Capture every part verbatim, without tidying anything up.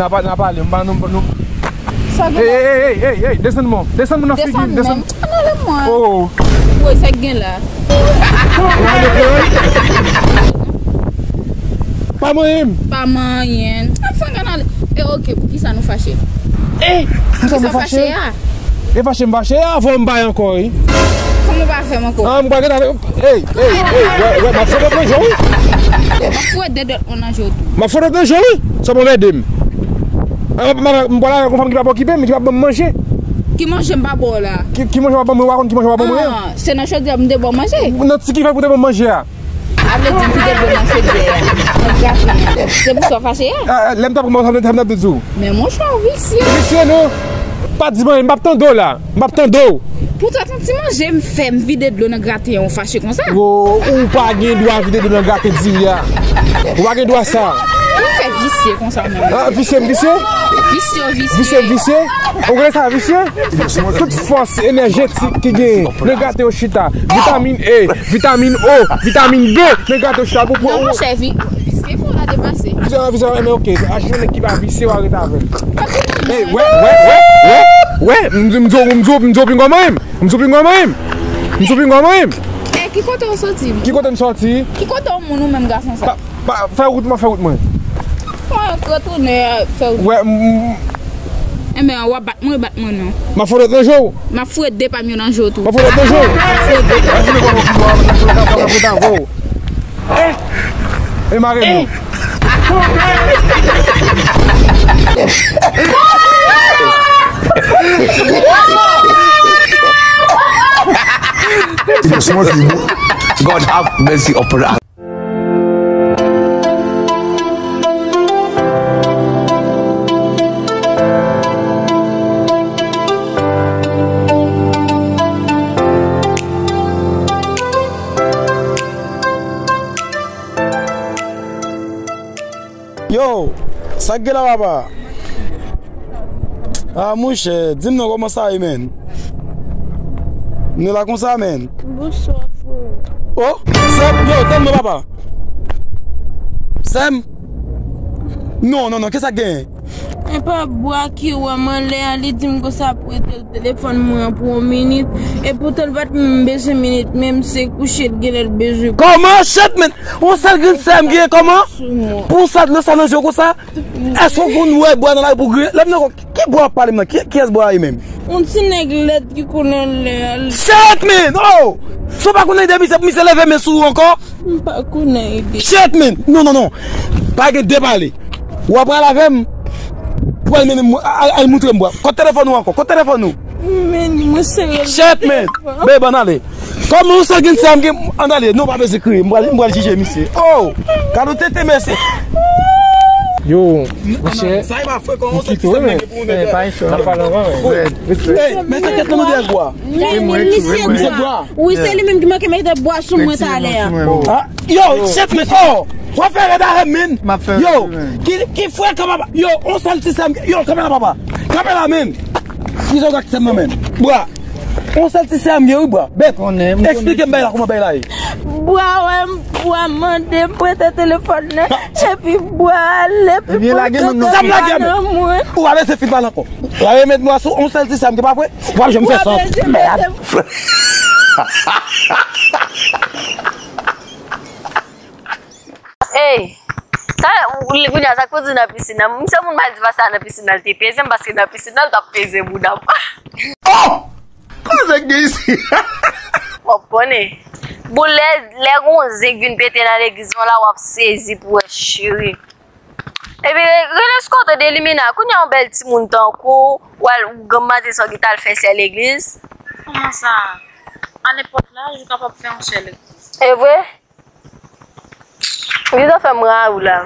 n a pa, n a pale, m pa, nou, nou. Sa gen Ey, la? Ey, ey, ey, ey, ey, desann mwen, desann mwen nan figi m, Desann desann. Menm. Ann ale mwen. Oh. Woy, sa k gen la? Pa manyen m. Pa manyen. Ap fè ann ale. E oke, pou ki sa nou fache? Ey, pou ki sa nou fache? Fache a? E fache m fache a, avè w m pa ankò, wi. Kòman w pa fè m ankò? Ah, m pa gen Ey, ey, ey, wè, wè, m ap fè dòt nan je w, wi. M ap fè dòt mwen nan je w tou. M ap fè dòt nan je w, wi. Sa pou ede m. Ah, m, m, m pral avèk yon fanm ki pa okipe m, ki pa ban m manje. Ki manje m pa ba w la? Ki, ki manje w pa ban mwen, w pa konn ki manje w pa ban mwen an? Ah, se nan chodyè m te ba w manje. Nan ti ki fè pou te ban m manje a. A vle di m kite dlo nan chodyè a. Nan graten an. Se pou sa w fache a? Ah, lè m t ap pran sa m t ap di w. Men monchè, w visye. Visye non. Pa di m anyen, m p ap tande w la. M p ap tande w. Poutèt yon ti manje m fè, m vide dlo nan graten an, w fache konsa? Wo, ou pa gen dwa vide dlo nan graten diri a. Ou pa gen dwa sa. Ou fè visye konsa menm. Ah, visye m visye? Visye, visye. Visye m visye? Ou konnen sa visye? Tout fòs enèjetik ki gen nan graten yo chita. Vitamin E, vitamin O, vitamin B nan graten yo chita pou, pou Non, monchè, vi-, visye fò la depase. Visye, visye, men oke. Achte yon nèg ki pa visye, w a rete avè l. Ey, wè, wè, wè, wè, wè, m di, m di, m di, m di w pinga w manyen m. M di w pinga w manyen m. M di w pinga w manyen m. E, ki kote w soti? Ki kote m soti? Ki kote w moun ou menm gason sa? Pa, pa, fè wout mwen, fè wout mwen. Mwen retounen, e, fè wout. Wè, m, m, Enben, w ap bat mwen, bat mwen non. M ap fè dòt nan je w. M ap foure de pa m yo nan je w tou. M ap fè dòt nan je w. M ap foure de pa m yo. E mare nou. God have mercy upon us. Yo, sa k gen la papa? Ah, monchè, di m non, kòman sa ye, menn? Nou la konsa, menn? Bonswa, frè. Oh, sè m, yo, tann mwen, papa. Sè m. Non, non, non, kisa k genyen? Epa bwa ki wè m anlè a, li di m konsa prete l telefòn mwen an pou yon minit. Epoutan l pa t menm bezwen minit, menm se kouche l genlè l bezwen. Kòman? Shit, menn! Yon sèl grenn sè m genyen, kòman? Pou sa, nan sa nan je w konsa? Èske w konn wè bwa nan lari pou gri? Lè m nan ki bwa w ap pale m nan? Ki, kiyès bwa a ye menm? Yon ti nèg lèd ki konnen lè al. Shit, man! Oh! Si w pa konnen ide misye, pou misye leve men sou ou ankò? M pa konnen ide. Shit, man! Non, non, non. Pa gen de pale. W ap pral avè m. Pou al mennen m, al, al moutre m bwa. Kote telefòn ou ankò? Kote telefòn ou? Men, mwen sere. Shit, man! Bebe, ann ale. Kòman yon sèl grenn sè m gen, ann ale, non, pa bezwen kriye, m pral, m pral jije misye. Oh! Gade yon tete mesye. Yo, monchè, sa e pa frekan, yon sèl ti sè m gen pou ou, mesye. N ap pale anvan, men. Ey, men se kèt nan dèyè bwa. Misye bwa. Wi, se li menm ki manke mete bwa sou mwen talè a. Ah, yo, shit, men, oh! W ap fè rèd avè m, men. Yo, ki, ki frekan, papa. Yo, yon sèl ti sè m gen, yo, kanpe la, papa. Kanpe la, men. Ki sa w gade sè m nan, men? Bwa. Yon sèl ti sè m gen, wi, bwa. Bèt. Eksplike m bagay la, kòman bagay la ye. Bwa wè m, bwa mande m prete telefòn nan. Epi bwa ale, epi pou l kanpe nan mwen. Sa m lage a, men. Ou pa bezwen fin pale ankò. Ou pa bezwen met bwa sou yon sèl ti sè m gen, pa vre? Ou pa janm fè sa. Ou pa bezwen mete m. Ey, talè, kounye a, sa k pou di nan pisin nan? Misye moun Maldiv sa nan pisin nan, li te peze m, paske nan pisin nan, li t ap peze bouda m. Oh! Kòman nèg gen isi? W ap konnen. Bon, lè, lè gon zen k vin pete nan legliz mwen la, w ap sezi pou wè cheri. Epi, Rene Scott de Limina, kounye a yon bèl timoun tankou, w al, ou granm maten sa w gen t al fè sè legliz. Kòman sa? A nenpòt laj, ou kapab fè yon sè legliz. E vre? Li ta fè m rayi w la.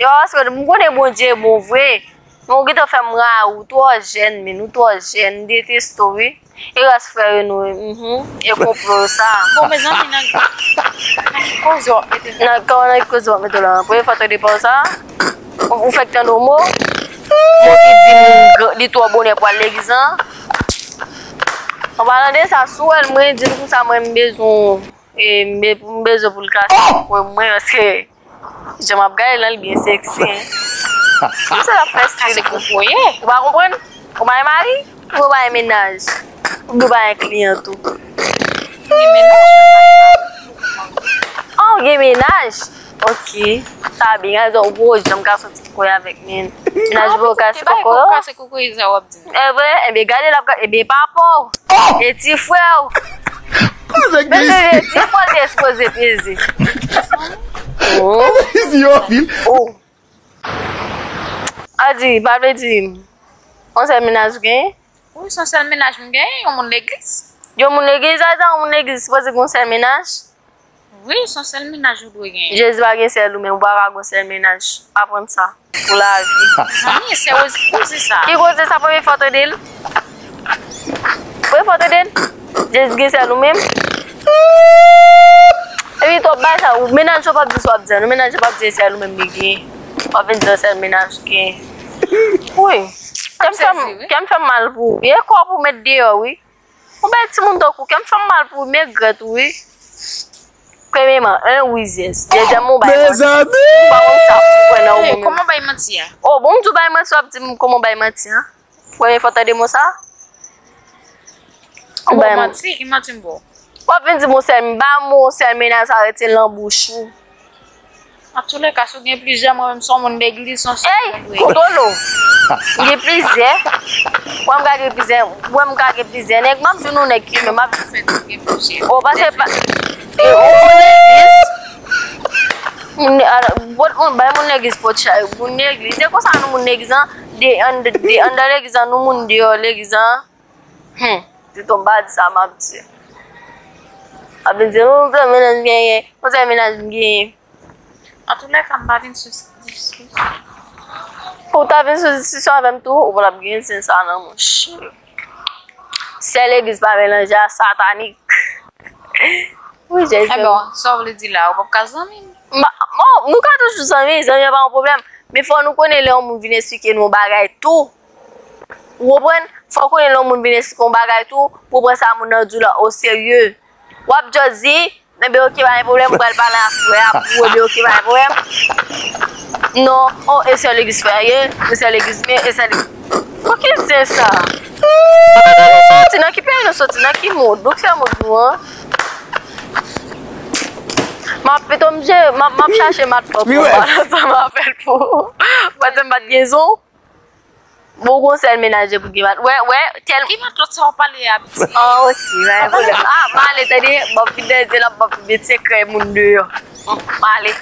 Yo, paske m konnen Bondye bon vre. Men ou gentan fè m rayi w twò jèn, men ou twò jèn, m deteste w, wi. E rès frè yo nou, mhm, e konplo yo sa. Bon, mezanmi, nan, nan ki koze w ap mete m nan? Nan, kòman nan ki koze w ap mete w la? Premye fwa w tande pawòl sa? Ou, ou fèk tande yon mo? Mo ki di moun gr-, li twò bonè pou al legliz lan? An palan de sa, si w wè l, mwen di l konsa, mwen m bezwen, e, m be-, m bezwen pou l kase koko mwen, paske jan m ap gade l lan, li byen seksi, hein. Kisa l ap fè stil? Kase koko ye. Ou pa konprann? Ou pa gen mari? Ou pa gen mennaj? Ou pa gen kliyan tou? Gen mennaj, men mari pa. Oh, gen mennaj? Ok. Sa byen, gade, ou poko janm ka soti koko avèk men. Mennaj ou poko kase koko yo? Kase koko, e sa w ap di. E vre? Ebyen, gade l ap ka-, ebyen, pa pa w. E ti frè w. Avèk men se ti frè l te sipoze peze. Oh. Yo, anpil. Oh. Adi, pa vle di m. Yon sèl mennaj ou genyen? Wi, se yon sèl mennaj m genyen, yon moun legliz. Yon moun legliz, sa vle di yon moun legliz sipoze gen yon sèl mennaj? Wi, se yon sèl mennaj ou dwe genyen. Jezi pa gen sèl ou menm, ou pa ka gen yon sèl mennaj. Aprann sa pou lavi. Zanmi, se Rosie ki koze sa. Ki koze sa, premye fwa w tande l? Premye fwa w tande l? Jezi gen sèl ou menm? Epi twòp bagay sa, ou mennaj yo p ap di sa w ap di a, non, mennaj yo p ap di sèl ou menm li gen. W ap vin di sèl mennaj ou gen. Wi. Kè m fè m, kè m fè m mal pou ou. E kò pou w met deyò, wi. Yon bèl timoun tankou, kè m fè m mal pou ou, m regrèt ou, wi. Premyèman, en, ou rizyèz. Dezyèmman, ou bay manti. Mezanmi! M pa konn sa pou kwè nan ou menm. Kòman bay manti a? Oh, bon, m di w bay manti, w ap di m kòman bay manti a? Premye fwa w tande mo sa? Ou bay manti, ki manti m ba w? W ap vin di m yon sèl, m ba m yon sèl mennaj sa rete l nan bouch ou. Antoulèka, si w gen plizyè, mwen menm se yon moun legliz, se yon sèl moun dwe. Ey, kontwole w. M gen plizyè. Wè m ka gen plizyè, wè m ka gen plizyè nèg, m ap jwenn yon nèg ki men m ap fè tout gen plizyè. O, pase pa. E, ou moun legliz. Moun, a, bòt moun, bay moun legliz pòt chay, moun legliz. Se konsa nou moun legliz lan, de anndan, de anndan legliz lan, nou moun deyò legliz lan. Hmm, se tonba di sa m ap di. Ap vin di, "Oh, konbyen mennaj m genyen? Konbyen mennaj m genyen?" Antoulèka, m pa vin sou diskisyon. Ou ta vin sou diskisyon avè m tou, ou pa t ap gen sen sa nan, monchè. Sèl legliz pa melanje a satanik. Wi, Jezi. Ebyen, sa w vle di la, ou p ap ka zanmi m? Bon, nou ka toujou zanmi, zanmi an pa yon pwoblèm. Men fò nou konnen lè yon moun vin esplike nou yon bagay tou. Ou konprann? Fò w konnen lè yon moun vin esplike yon bagay tou, pou w pran sa moun nan di w la o serye. W ap just di, "Enben, oke, pa gen pwoblèm, m pral pale ak frè a pou ou, enben, oke, pa gen pwoblèm." Non, oh, e sèl legliz frè a ye, e sèl legliz men, e sèl legliz. Oke, se sa. Kote nou soti, nan ki peyi nou soti, nan ki mond? Nou k fè mond nou an? M ap pito m je, m ap, m ap chache matlòt pou m pale ansanm avè l pou ou. Paske m pa t gen zon. Bon, ou gon sèl mennaj pou gen mat. Wè, wè, tèl. Ki matlòt sa w pale a, piti? Ah, ok, pa gen pwoblèm. Ah, m ale, tande, m ap vin dèyè l, m ap vin met sekrè moun deyò. M ale.